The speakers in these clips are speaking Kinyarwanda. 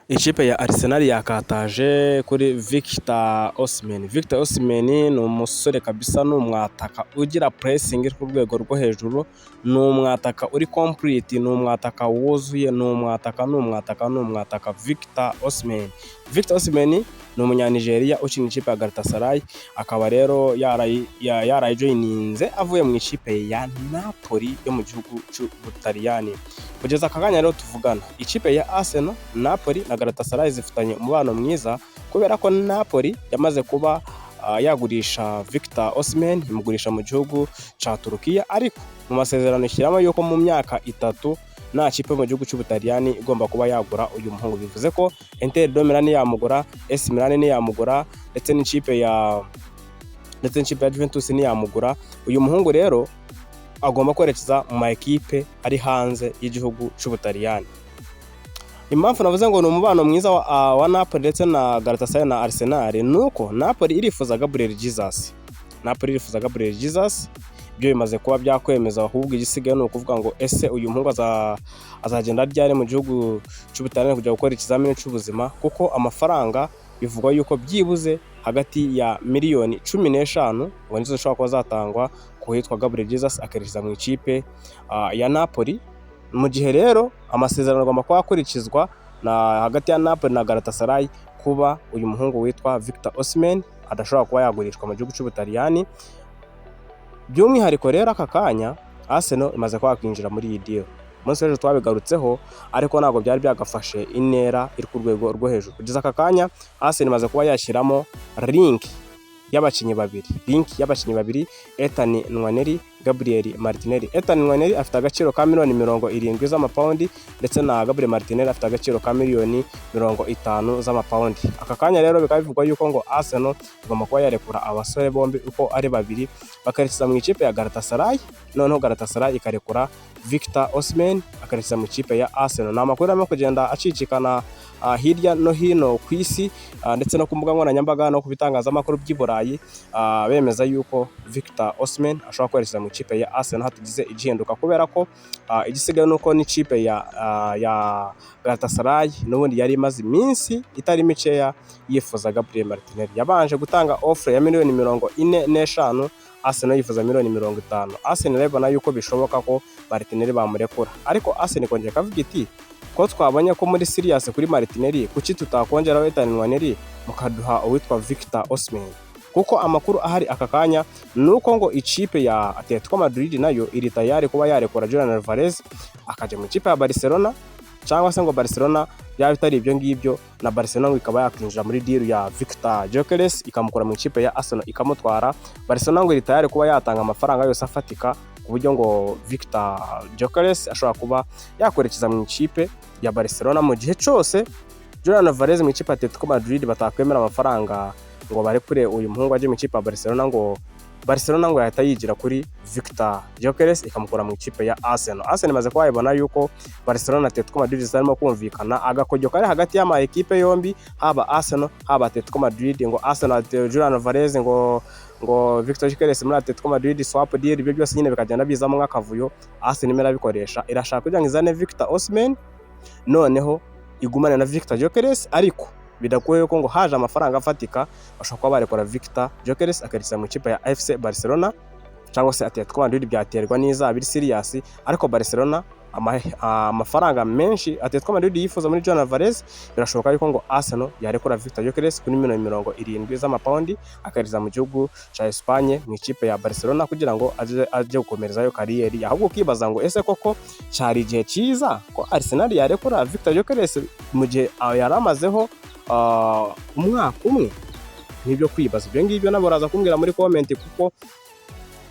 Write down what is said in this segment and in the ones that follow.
Ikipe ya Arsenal yakataje kuri Victor Osimhen. Victor Osimhen ni umusore kabisa, ni umwataka ugira pressing iri ku rwego rwo hejuru, ni umwataka uri complete, ni umwataka wuzuye, ni umwataka, ni umwataka, ni umwataka Victor Osimhen. Victor Osimhen ni Umunyanigeriya ukina ikipe ya Galatasaray, akaba rero yarayijoyininze avuye mu ikipe ya Napoli yo mu gihugu cy'Ubutaliyani. Kugeza aka kanya rero tuvugana, ikipe ya Arsenal, Napoli na Galatasaray zifitanye umubano mwiza, kubera ko Napoli yamaze kuba yagurisha Victor Osimhen, imugurisha mu gihugu cya Turukiya, ariko mu masezerano ishyiramo yuko mu myaka 3 nta kipe mu gihugu cy'Ubutaliyani igomba kuba yagura uyu muhungu. Bivuze ko Inter de Milan yamugura, AC Milan ntiyamugura, ndetse n'ikipe ya Juventus ntiyamugura. Uyu muhungu rero agomba kwerekeza mu ma ekipe ari hanze y'igihugu cy'Ubutaliyani. Impamvu navuze ngo ni umubano mwiza wa Napoli ndetse na Galatasaray na Arsenal ni uko Napoli irifuza Gabriel Jesus. Napoli irifuza Gabriel Jesus, ibyo bimaze kuba byakwemeza. Ahubwo igisigaye ni ukuvuga ngo ese uyu muhungu azagenda ryari mu gihugu cy'Ubutaliyani kujya gukora ikizamini cy'ubuzima? Kuko amafaranga bivugwa yuko byibuze hagati ya miliyoni 15 ngo nizo zishobora kuba zatangwa ku witwa Gabriel Jesus akerekeza mu ikipe ya Napoli. Mu gihe rero amasezerano agomba kuba akurikizwa na hagati ya Napoli na Galatasaray, kuba uyu muhungu witwa Victor Osimhen adashobora kuba yagurishwa mu gihugu cy'Ubutaliyani. By'umwihariko rero, aka kanya Arsenal imaze kuba yakwinjira muri iyi deal. Umunsi w'ejo twabigarutseho, ariko ntabwo byari byagafashe intera iri ku rwego rwo hejuru. Kugeza aka kanya Arsenal imaze kuba yashyiramo link y'abakinnyi babiri, link y'abakinnyi babiri: Ethan Nwaneri, Gabriel Martinelli. Ethan Nwaneri afite agaciro ka miliyoni 70 z'amapawundi, ndetse na Gabriel Martinelli afite agaciro ka miliyoni 50 z'amapawundi. Aka kanya rero bikaba bivugwa yuko ngo Arsenal igomba kuba yarekura abasore bombi uko ari babiri, bakerekeza mu ikipe ya Galatasaray, noneho Galatasaray ikarekura Victor Osimhen akerekeza mu ikipe ya Arsenal. Ni amakuru arimo kugenda acicikana hirya no hino ku isi, ndetse no ku mbuga nkoranyambaga no ku bitangazamakuru by'i Burayi, bemeza yuko Victor Osimhen ashobora kwerekeza mu ikipe ya Arsenal hatagize igihinduka, kubera ko igisigaye nuko n'ikipe ya Galatasaray n'ubundi yari imaze iminsi itari mikeya yifuza Gabriel Martinelli. Yabanje gutanga offer ya miliyoni 45, Arsenal yifuza miliyoni 50. Arsenal ibona yuko bishoboka ko Martinelli bamurekura, ariko Arsenal ikongera ikavuga iti: "Ko twabonye ko muri serious kuri Martinelli, kuki tutakongeraho Ethan Nwaneri mukaduha uwitwa Victor Osimhen?" Kuko amakuru ahari aka kanya ni uko ngo ikipe ya Atletico Madrid nayo iri tayari kuba yarekura Julian Alvarez akajya mu ikipe ya Barcelona, cyangwa se ngo Barcelona byaba bitari ibyo ngibyo, na Barcelona ngo ikaba yakwinjira muri deal ya Victor Gyökeres, ikamukura mu ikipe ya Arsenal ikamutwara. Barcelona ngo iri tayari kuba yatanga amafaranga yose afatika ku buryo ngo Victor Gyökeres ashobora kuba yakwerekeza mu ikipe ya Barcelona, mu gihe cyose Julian Alvarez mu ikipe ya Atletico Madrid batakwemera amafaranga ngo barekure uyu muhungu ajye mu ikipe ya Barcelona, ngo Barcelona ngo yahita yigira kuri Victor Gyökeres ikamukura mu ikipe ya Arsenal. Arsenal imaze kuba yabona yuko Barcelona na Atletico Madrid zitarimo kumvikana, agakoryo kari hagati y'ama ekipe yombi, haba Arsenal, haba Atletico Madrid, ngo Arsenal Julian Alvarez, ngo Victor Gyökeres muri Atletico Madrid, swap deal, ibyo byose nyine bikagenda bizamo nk'akavuyo. Arsenal irimo irabikoresha, irashaka kugira ngo izane Victor Osimhen, noneho igumane na Victor Gyökeres, ariko bidakuyeho ko ngo haje amafaranga afatika bashobora kuba barekura Victor Gyökeres akerekeza mu ikipe ya FC Barcelona cyangwa se Atletico Madrid, byaterwa n'izaba iri serious. Ariko Barcelona amafaranga menshi Atletico Madrid yifuza muri Julian Alvarez, birashoboka yuko ngo Arsenal yarekura Victor Gyökeres kuri miliyoni 70 z'amapawundi, akerekeza mu gihugu cya Espagne mu ikipe ya Barcelona kugira ngo aje gukomerezayo career. Ahubwo ukibaza ngo ese koko cyari igihe cyiza ko Arsenal yarekura Victor Gyökeres mu gihe yari amazeho umwaka umwe? Nibyo kwibaza ibyo ngibyo, nabo baraza kumbwira muri comment, kuko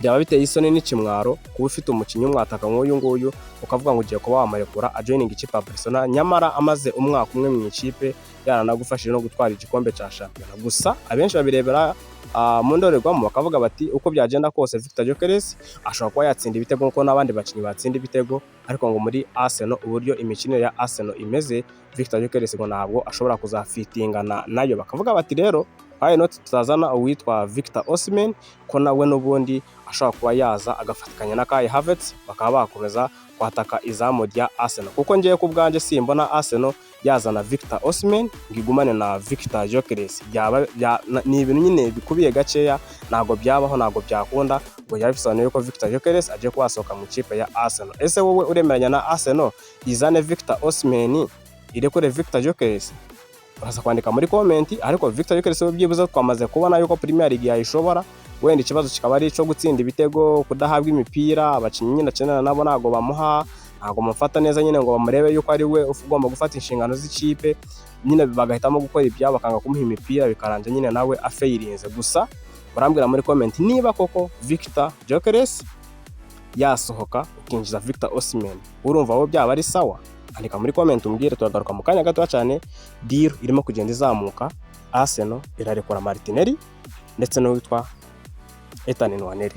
byaba biteye isoni n'ikimwaro kuba ufite umukinnyi w'umwataka nk'uyu nguyu, ukavuga ngo ugiye kuba wamurekura ajoininga ikipe ya Barcelona, nyamara amaze umwaka umwe mu ikipe, yaranagufashije no gutwara igikombe cya shampiyona. Gusa abenshi babirebera mu ndorerwamo, bakavuga bati uko byagenda kose Victor Gyökeres ashobora kuba yatsinda ibitego nk'uko n'abandi bakinnyi batsinda ibitego, ariko ngo muri Arsenal, uburyo imikinire ya Arsenal imeze, Victor Gyökeres ngo ntabwo ashobora kuzafitingana nayo. Bakavuga bati rero Why not tutazana uwitwa Victor Osimhen, ko nawe n'ubundi ashobora kuba yaza agafatikanya na Kai Havertz, bakaba bakomeza kwataka izamu rya Arsenal? Kuko ngiye ku bwanjye simbona Arsenal yazana Victor Osimhen ngo igumane na Victor Gyökeres. Byaba ni ibintu nyine bikubiye gakeya, ntabwo byabaho, ntabwo byakunda. Ngo byaba bisobanuye ko Victor Gyökeres agiye kuba yasohoka mu ikipe ya Arsenal. Ese wowe uremeranya na Arsenal izane Victor Osimhen, irekure Victor Gyökeres? Uraza kwandika muri comment. Ariko Victor Gyökeres we byibuze twamaze kubona yuko Premier League yayishobora, wenda ikibazo kikaba ari icyo gutsinda ibitego, kudahabwa imipira. Abakinnyi nyine akinana nabo ntabwo bamuha, ntabwo bamufata neza nyine ngo bamurebe yuko ari we ugomba gufata inshingano z'ikipe nyine, bagahitamo gukora ibyabo, bakanga kumuha imipira, bikarangira nyine nawe afeyirinze. Gusa urambwira muri comment niba koko Victor Gyökeres yasohoka ukinjiza Victor Osimhen, urumva wowe byaba ari sawa? Andika muri comment umbwire. Turagaruka mu kanya gato cyane. Deal irimo kugenda izamuka, Arsenal irarekura Martinelli ndetse n'uwitwa Ethan Nwaneri.